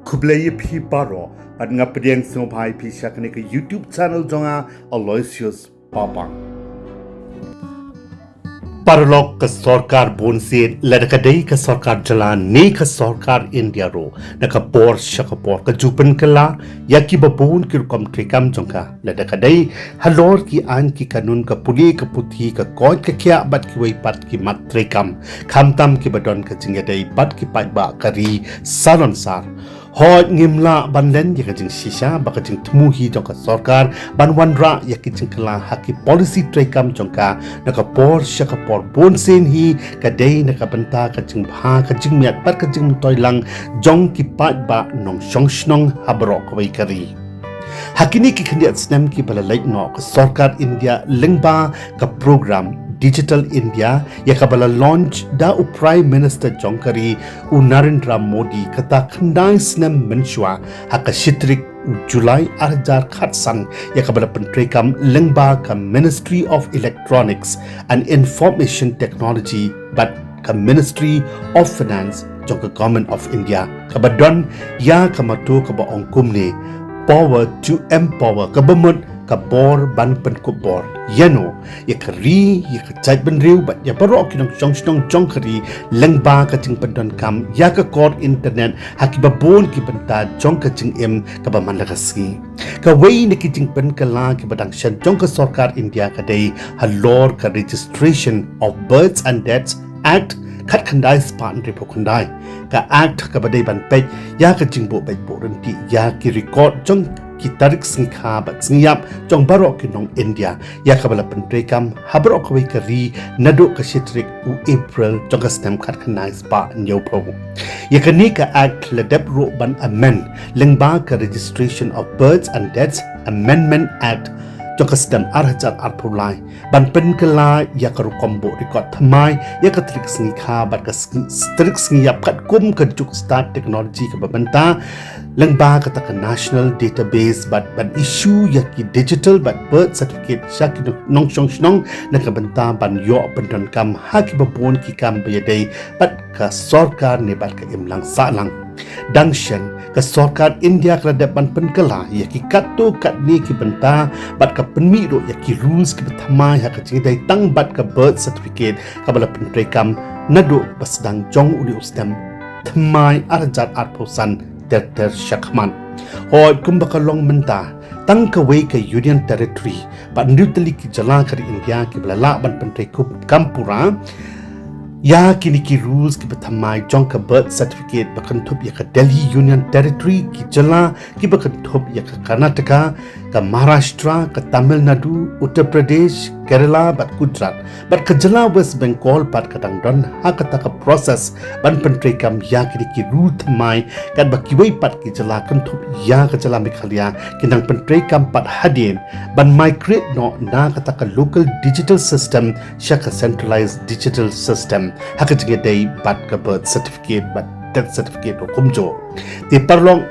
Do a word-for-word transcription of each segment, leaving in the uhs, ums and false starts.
Khublei ïa phi baroh, bad nga pdiang sngewbha ïa phi sha kane ka YouTube channel jong nga, Aloysius Papang. Paralok, ka sorkar bunsien, lada ka dei ka sorkar jylla ne ka sorkar India ruh, na ka por sha ka por ka ju pynkylla ïa kiba bun ki rukom treikam jong ka, lada ka dei halor ki aiñ ki kanun, ka pule ka puthi, ka koit ka khiah bad kiwei pat ki mat treikam, khamtam kiba don ka jingïadei bad ki paidbah ka ri salonsar. Hooid, ngim lah ban len ïa ka jingshisha ba ka jingthmu hi jong ka sorkar ban wanrah ïa ki jingkylla ha ki policy treikam jong ka na ka por sha ka por. Bunsien hi ka dei na ka bynta ka jingbha, ka jingmiat bad ka jingmyntoi lang jong ki paidbah nongshong shnong ha baroh kawei ka ri. Ha kine ki khyndiat snem kiba la leit noh, ka sorkar India lyngba ka program Digital India, ïa kaba la launch da u Prime Minister jong ka ri, u Narendra Modi, kata khyndai snem mynshuwa, ha ka shi tarik u July ar hajar khatsan, ïa kaba la pyntreikam lyngba ka Ministry of Electronics and Information Technology bad ka Ministry of Finance jong ka Government of India, kaba don ïa ka motto kaba ong kumne: Power to empower, kaba mut ka bor ban pynkup bor ïano, ïa ka ri, ïa ka jaitbynriew bad ïa baroh ki nongshong shnong jong ka ri, lyngba ka jingpyndonkam ïa ka kor internet ha kiba bun ki bynta jong ka jingim kaba man la ka sngi. Kawei na ki jingpynkylla kiba dang shen jong ka sorkar India ka dei halor ka Registration of Births and Deaths Act khatkhyndai spah hynriewphew khyndai. Ka Act kaba dei ban peit ïa ka jingbuh beit buh ryntih ïa ki record jong ki tarik sngi kha bad sngi ïap jong baroh ki nong India, ïa kaba la pyntreikam ha baroh kawei ka ri naduh ka shi tarik u April jong ka snem khatkhyndai spah hynñiewphew. Ïa kane ka Act la dep ruh ban amend lyngba ka Registration of Births and Deaths Amendment Act jong ka snem ar hajar arphew lai, ban pynkylla ïa ka rukom buh record thymmai ïa ka tarik sngi kha bad ka sngi, tarik sngi ïap katkum ka juk stad technology kaba mynta, lyngba kata ka national database bad ban issue ïa ki digital bad birth certificate sha ki nongshong shnong na ka bynta ban ïoh pyndonkam ha kiba bun ki kam ba ïadei bad ka sorkar ne bad ka imlang sahlang. Dang shen, ka sorkar India ka la dep ban pynkylla ïa ki katto katne ki bynta bad ka pynmih ruh ïa ki rules kiba thymmai ha ka jingïadei tang bad ka birth certificate kaba la pyntreikam naduh ba sdang jong une u snem thymmai ar hajar arphew san ter ter shakhmat. Hooid, kumba ka long mynta, tang kawei ka Union Territory bad hynriew tylli ki jylla ka ri India kiba la lah ban pyntreikam pura ïa kine ki rules kiba thymmai jong ka birth certificate ba kynthup ïa ka Delhi Union Territory, ki jylla kiba kynthup ïa ka Karnataka, ka Maharashtra, ka Tamil Nadu, Uttar Pradesh, Kerala bad Gujarat, bad ka jylla West Bengal pat ka dang don ha kata ka process ban pyntreikam ïa kine ki rule thymmai, katba kiwei pat ki jylla kynthup ïa ka jylla Meghalaya ki dang pyntreikam pat hadien ban migrate noh na kata ka local digital system sha ka centralized digital system ha ka jingïadei bad ka birth certificate bad death certificate ruh kumjuh. Te paralok,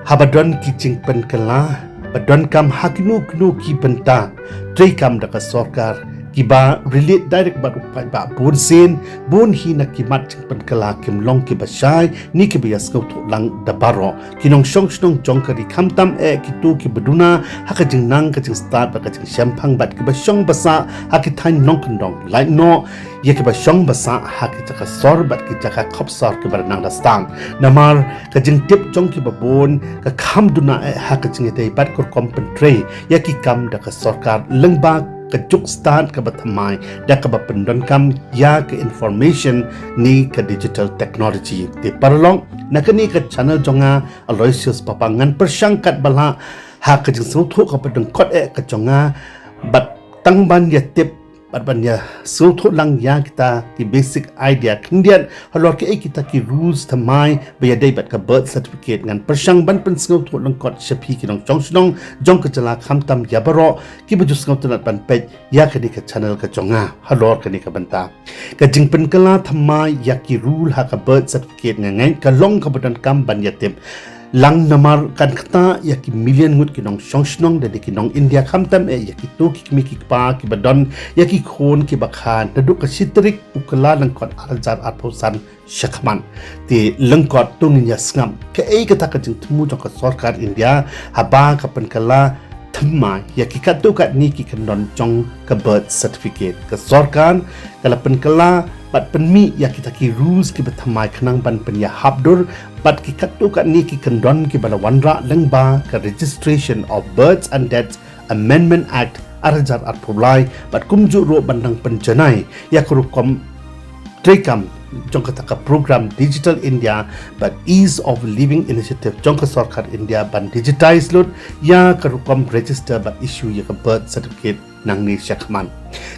haba don ki jingpynkylla ba donkam ha kino kino ki bynta treikam da ka sorkar kiba relate direct bad u paidbah, bunsien bun hi na ki mat jingpynkylla kim long kiba shai ne kiba ïasngewthuh lang da baroh ki nongshong shnong jong ka ri, khamtam eh kito kiba duna ha ka jingnang ka jingstad bad ka jingshemphang bad kiba shong ba sah ha ki thaiñ nongkyndong, lait noh ïa kiba shong ba sah ha ki jaka sor bad ki jaka khopsor kiba nang da stad. Namar ka jingtip jong kiba bun ka kham duna eh ha ka jingïadei bad ka rukom pyntrei ïa ki kam da ka sorkar lyngba ka juk stad kaba thymmai da kaba pyndonkam ïa ka information ne ka digital technology. Te paralok, na kane ka channel jong nga, Aloysius Papang, ngan pyrshang katba lah ha ka jingsngewthuh kaba dang kot eh ka jong nga, bad tang ban ïatip bad ban ïasngewthuh lang ïa kita ki basic idea khyndiat halor kiei kita ki rules thymmai ba ïadei bad ka birth certificate. Ngan pyrshang ban pynsngewthuh lyngkot sha phi ki nongshong shnong jong ka jylla, khamtam ïa baroh kiba ju sngewtynnat ban peit ïa kane ka channel ka jong nga halor kane ka bynta. Ka jingpynkylla thymmai ïa ki rule ha ka birth certificate, nga ngeit ka long kaba donkam ban ïatip. Lang namar kan ktah ïa ki million ngut ki nongshong shnong da ki nong India, khamtam eh ïa kito ki kmie ki kpa kiba don ïa ki khun kiba kha naduh ka shi tarik u Kyllalyngkot ar hajar arphew san shakhmat. Te lyngkot to ngin ïa sngap kaei kata ka jingthmu jong ka sorkar India haba ka pynkylla thymmai ïa ki katto katne ki kyndon jong ka birth certificate. Ka sorkar ka la pynkylla bad pynmih ïa kita ki rules kiba thymmai khnang ban pynïahap dur bad ki katto katne ki kyndon kiba la wanrah lyngba ka Registration of Births and Deaths Amendment Act ar hajar arphew lai bad kumjuh ruh ban dang pynjanai ïa ka rukom treikam jong kata ka program Digital India bad Ease of Living Initiative jong ka sorkar India ban digitize lut ïa ka rukom register bad issue ïa ka birth certificate nangne shakhmat.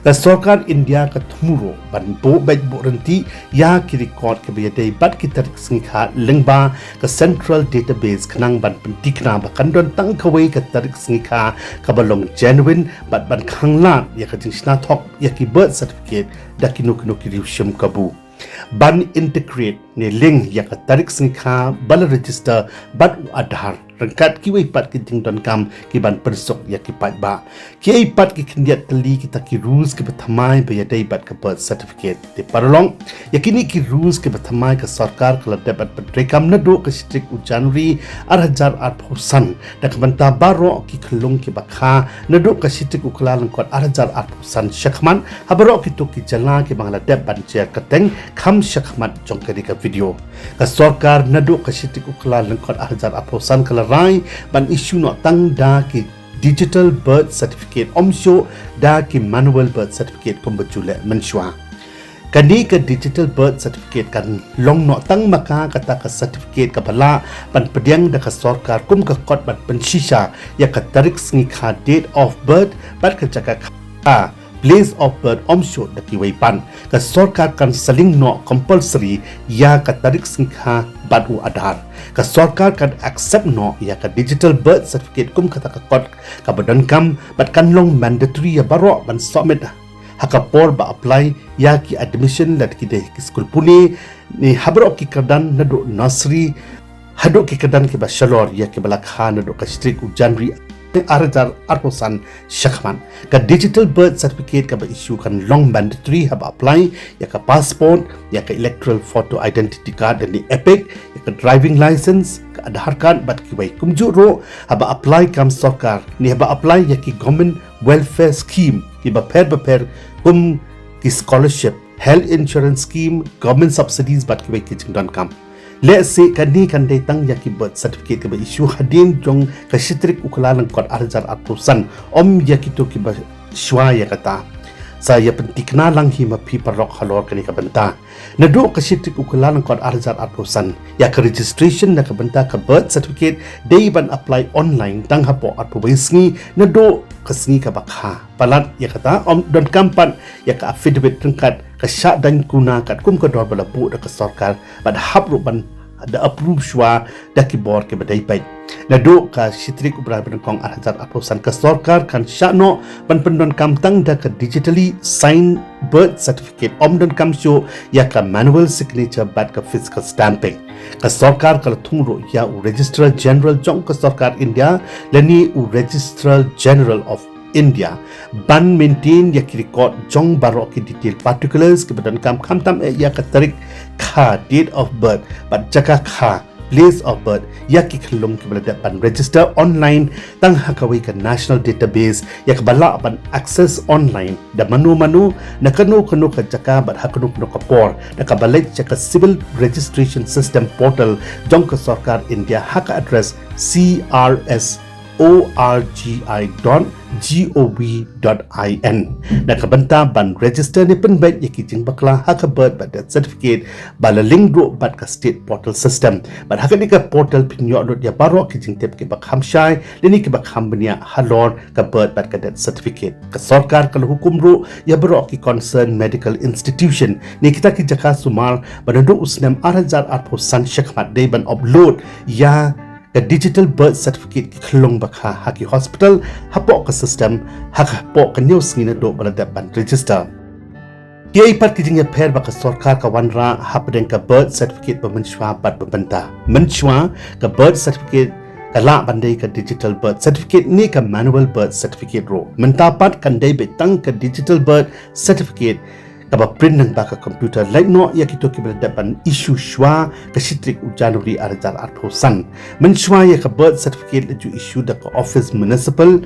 Ka sorkar India ka thmu ruh ban buh beit buh ryntih ïa ki record kiba ïadei bad ki tarik sngikha lyngba ka central database khnang ban pynthikna ba kan don tang kawei ka tarik sngikha kaba long genuine bad ban khanglad ïa ka jingshna thok ïa ki birth certificate da kino kino ki riew shim kabu. Ban integrate ne link ïa ka tarik sngikha ba la register bad u Aadhaar ryngkat kiwei pat ki jingdonkam ki ban pynsuk ïa ki paidbah. Kiei pat ki khyndiat tylli kita ki rules kiba thymmai ba ïadei bad ka birth certificate. Te paralok, ïa kine ki rules kiba thymmai ka sorkar ka la dep ban pyntreikam naduh ka shi tarik u January ar hajar arphew san da ka bynta baroh ki khyllung kiba kha naduh ka shi tarik u Kyllalyngkot ar hajar arphew san shakhmat ha baroh kito ki jylla kiba nga la dep ban jer kyrteng kham shakhmat jong kane ka video. Ka sorkar naduh ka shi tarik u Kyllalyngkot ar hajar arphew san ka la rai ban issue noh tang da ki digital birth certificate, ym shuh da ki manual birth certificate kumba ju leh mynshuwa. Kane ka digital birth certificate kan long noh tang ma ka kata ka certificate kaba lah ban pdiang da ka sorkar kum ka kot ban pynshisha ïa ka tarik sngikha, date of birth, bad ka jaka kha, place of birth, ym shuh da kiwei pat. Ka sorkar kan sa link noh compulsory ïa ka tarik sngikha bad u Aadhaar. Ka sorkar kan accept noh ïa ka digital birth certificate kum kata ka kot kaba donkam bad kan long mandatory ïa baroh ban submit ha ka por ba apply ïa ki admission lada ki dei ki skul pule ne ha baroh ki kyrdan naduh nursery haduh ki kyrdan kiba shalor ïa kiba la kha naduh ka shi tarik u January ar hajar arphew san shakhmat. Ka digital birth certificate kaba issue kan long mandatory haba apply ïa ka passport, ïa ka electoral photo identity card ne EPIC, ïa ka driving license, ka Aadhaar card bad kiwei. Kumjuh ruh haba apply kam sorkar ne haba apply ïa ki government welfare scheme kiba pher bapher kum ki scholarship, health insurance scheme, government subsidies bad kiwei ki jingdonkam. Lehse kane kan dei tang ïa ki birth certificate kiba issue hadien jong ka shi tarik u Kyllalyngkot ar hajar arphew san, ym ïa kito kiba shuwa ïa kata. Sa ïa pynthikna lang hi ma phi paralok halor kane ka bynta. Naduh ka shi tarik u Kyllalyngkot ar hajar arphew san, ïa ka registration na ka bynta ka birth certificate dei ban apply online tang hapoh arphew wei sngi naduh ka sngi kaba kha. Palat ïa kata, ym donkam pat ïa ka affidavit ryngkat ka shah daiñ kuna katkum ka dor ba la buh da ka sorkar bad hap ruh ban da approve shuwa da ki bor kiba dei beit. Naduh ka shi tarik u Brai ba nyngkong ar hajar arphew san ka sorkar kan shah noh ban pyndonkam tang da ka digitally signed birth certificate, ym donkam shuh ïa ka manual signature bad ka physical stamping. Ka sorkar ka la thung ruh ïa u Registrar General jong ka sorkar India lane u Registrar General of India ban maintain ïa ki record jong baroh ki detail particulars kiba donkam khamtam eh ïa ka tarik kha, date of birth, bad jaka kha, place of birth, ïa ki khyllung kiba la dep ban register online tang ha kawei ka national database ïa kaba lah ban access online da mano mano na kano kano ka jaka bad ha kano kano ka por da kaba leit sha ka Civil Registration System portal jong ka sorkar India ha ka address C R S O R G I dot G O V dot I N. Na ka bynta ban register ne pynbeit ïa ki jingbakla ha ka birth bad death certificate ba la link ruh bad ka state portal system. Bad ha kane ka portal phin ïoh lut ïa baroh ki jingtip kiba kham shai lane kiba kham bniah halor ka birth bad ka death certificate. Ka sorkar ka la hukum ruh ïa baroh ki concerned medical institution ne kita ki jaka sumar ba naduh u snem ar hajar arphew san shakhmat dei ban upload ïa ka digital birth certificate ki khyllung ba kha ha ki hospital hapoh ka system ha ka hapoh ka hynñiew sngi naduh ba la dep ban register. Kiei pat ki jingïapher ba ka sorkar ka wanrah hapdeng ka birth certificate ba mynshwa bad ba mynta? Mynshwa, ka birth certificate ka lah ban dei ka digital birth certificate ne ka manual birth certificate ruh. Mynta pat kan dei beit tang ka digital birth certificate kaba print lyngba ka computer, lait noh ïa kito kiba la dep ban issue shwa ka shi tarik u January ar hajar arphew san. Mynshwa ïa ka birth certificate la ju issue da ka office municipal,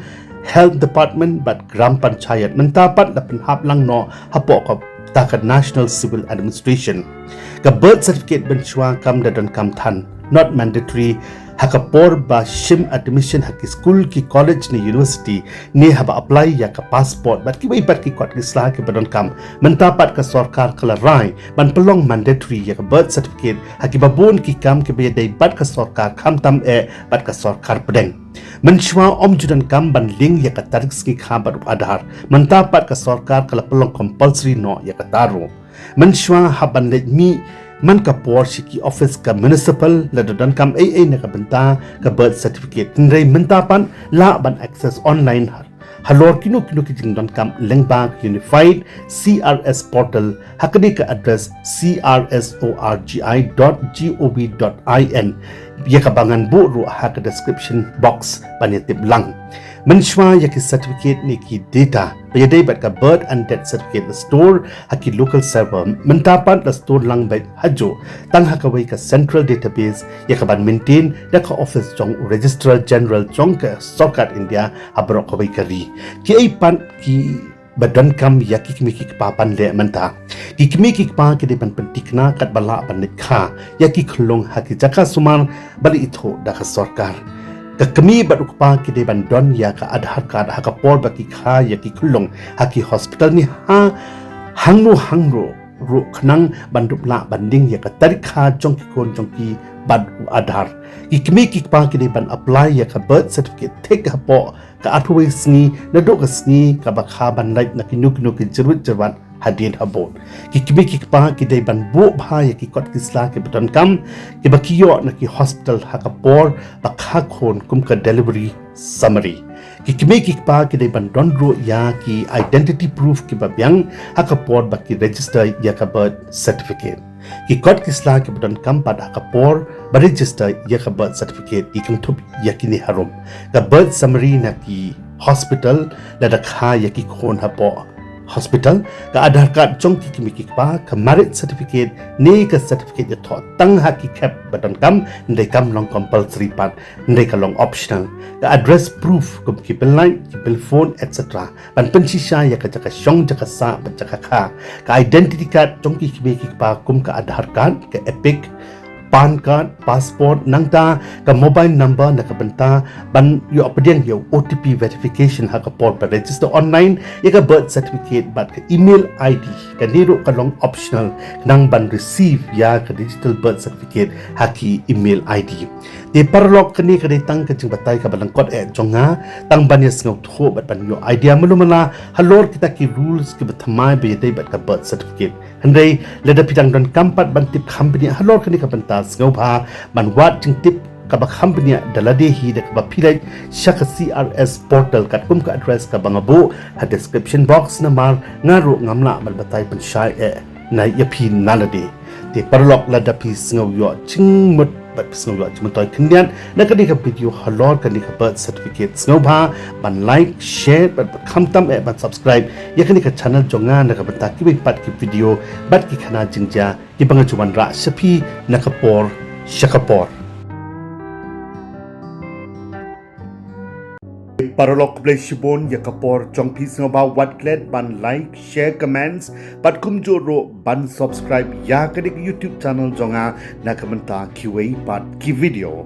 health department bad gram panchayat. Mynta pat la pynhap lang noh hapoh ka ta ka National Civil Administration. Ka birth certificate mynshwa kam da donkam than, not mandatory, ha ka por ba shim admission ha ki skul, ki college ne university, ne haba apply ïa ka passport bad kiwei pat ki kot ki sla kiba donkam. Mynta pat ka sorkar ka la rai ban pynlong mandatory ïa ka birth certificate ha kiba bun ki kam kiba ïadei bad ka sorkar, khamtam eh bad ka sorkar pdeng. Mynshwa ym ju donkam ban link ïa ka tarik sngi kha bad u Aadhaar. Mynta pat ka sorkar ka la pynlong compulsory noh ïa kata ruh. Mynshwa hap ban leit mih man ka por sha ki office ka municipal lada donkam ei ei na ka bynta ka birth certificate. Hynrei mynta pat lah ban access online ha, halor kino kino ki jingdonkam lyngba ka Unified C R S portal ha kane ka address C R S O R G I dot G O V dot I N, ïa kaba ngan buh ruh ha ka description box ban ïa tip lang. Mynshwa ïa ki certificate ne ki data ba ïadei bad ka birth and death certificate la store ha ki local server. Mynta pat la store lang beit hajuh tang ha kawei ka central database ïa kaban maintain da ka office jong u Registrar General jong ka sorkar India ha baroh kawei ka ri. Kiei pat ki ba donkam ïa ki kmie ki kpa ban leh mynta? Ki kmie ki kpa ki dei ban pyntikna katba lah ban leit kha ïa ki khyllung ha ki jaka sumar ba la ithuh da ka sorkar. Ka kmie bad u kpa ki dei ban don ïa ka Aadhaar card ha ka por ba ki kha ïa ki khyllung ha ki hospital ne ha hangno hangno ruh khnang ban dup lah ban link ïa ka tarik kha jong ki khun jong ki bad u Aadhaar. Ki kmie ki kpa ki dei ban apply ïa ka birth certificate thik hapoh ka arphew wei sngi naduh ka sngi kaba kha ban leit na kino kino ki jyrwit jyrwat hadien habud. Ki kmie ki kpa ki dei ban buh bha ïa ki kot ki sla kiba donkam kiba ki ïoh na ki hospital ha ka por ba kha khun kum ka delivery summary. Ki kmie ki kpa ki dei ban don ruh ïa ki identity proof kiba biang ha ka por ba ki register ïa ka birth certificate. Ki kot ki sla kiba donkam pat ha ka por ba register ïa ka birth certificate ki kynthup ïa kine harum: ka birth summary na ki hospital lada kha ïa ki khun hapoh hospital, ka Aadhaar card jong ki kmie ki kpa, ka marriage certificate ne ka certificate ïathoh tang ha ki khep ba donkam, hynrei kam long compulsory pat, hynrei ka long optional, ka address proof kum ki bill light, ki bill phone, et cetera. Ban pynshisha ïa ka jaka shong, jaka sah bad jaka kha. Ka identity card jong ki kmie ki kpa kum ka Aadhaar card, ka EPIC, PAN card, passport, nangta ka mobile number na ka bynta ban ïoh pdiang ïa u O T P verification ha ka por ba register online ïa ka birth certificate, bad ka email I D, kane ruh ka long optional, khnang ban receive ïa ka digital birth certificate ha ki email I D. Te paralok, kane ka dei tang ka jingbatai kaba lyngkot eh jong nga, tang ban ïa sngewthuh bad ban ïoh idea malu mala halor kita ki rules kiba thymmai ba ïadei bad ka birth certificate. Hynrei lada phi dang donkam pat ban tip kham bniah halor kane ka bynta, sngewbha ban wad jingtip kaba kham bniah da lade hi da kaba phi leit sha ka C R S portal katkum ka address kaba nga buh ha description box, namar nga ruh ngam lah ban batai pynshai eh na ïa phi na lade. Te paralok, lada phi sngew ïoh jingmut bad phi sngew ïoh jingmyntoi khyndiat na kane ka video halor kane ka birth certificate, sngewbha ban like, share bad, bad khamtam eh ban subscribe ïa kane ka channel jong nga na ka bynta kiwei pat ki video bad ki khana jingjia kiba nga ju wanrah sha phi na ka por sha ka por. Paralok, khublei shibun ïa ka por jong phi, sngewbha wat klet ban like, share, comments bad kumjuh ruh ban subscribe ïa kane ka YouTube channel jong nga na ka bynta kiwei pat ki video.